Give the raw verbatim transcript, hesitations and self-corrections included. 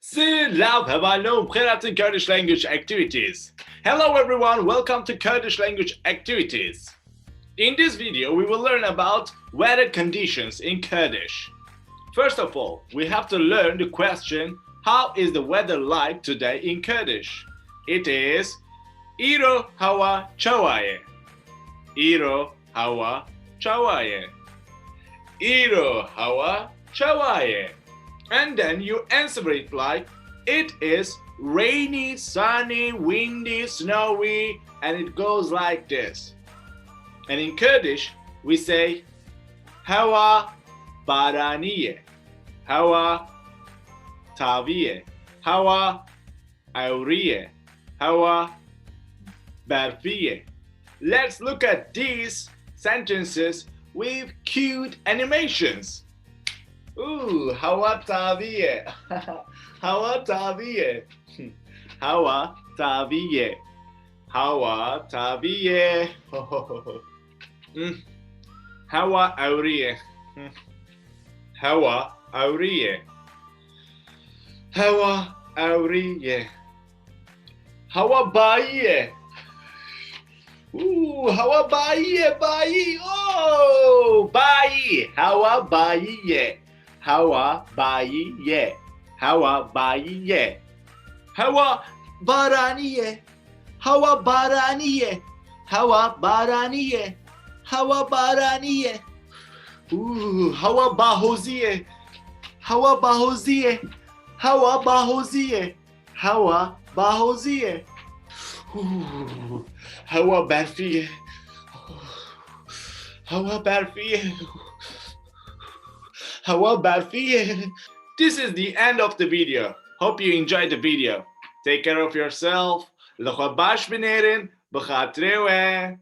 Silav hevalno, bixêr hatin Kurdish Language Activities. Hello everyone, welcome to Kurdish Language Activities. In this video, we will learn about weather conditions in Kurdish. First of all, we have to learn the question, how is the weather like today in Kurdish? It is, îro hewa çawa ye? Îro hewa çawa ye? Îro hewa çawa ye? And then you answer it like, it is rainy, sunny, windy, snowy, and it goes like this. And in Kurdish, we say, hewa baranî ye, hewa tavî ye, hewa ewrî ye, hewa berfî ye. Let's look at these sentences with cute animations. Ooh, hewa tavî ye. Hewa tavî ye. Hewa tavî ye. Hewa tavî ye. Hmm. Hewa ewrî ye. Hmm. Hewa ewrî ye. Hewa ewrî ye. Hewa bayî ye. Ooh, hewa bayî ye, bayî. Oh, bayî. Hewa bayî ye. Hewa bayî ye. Hewa bayî ye. Hewa baranî ye. Hewa baranî ye. Hewa baranî ye. Hewa baranî ye. Ooh, hewa bahozî ye. Hewa bahozî ye. Hewa bahozî ye. Hewa bahozî ye. Ooh, hewa berfî ye. Hewa berfî ye. Hewa berfî ye. This is the end of the video. Hope you enjoyed the video. Take care of yourself. Li xwe baş binêrin. Bi xatirê we.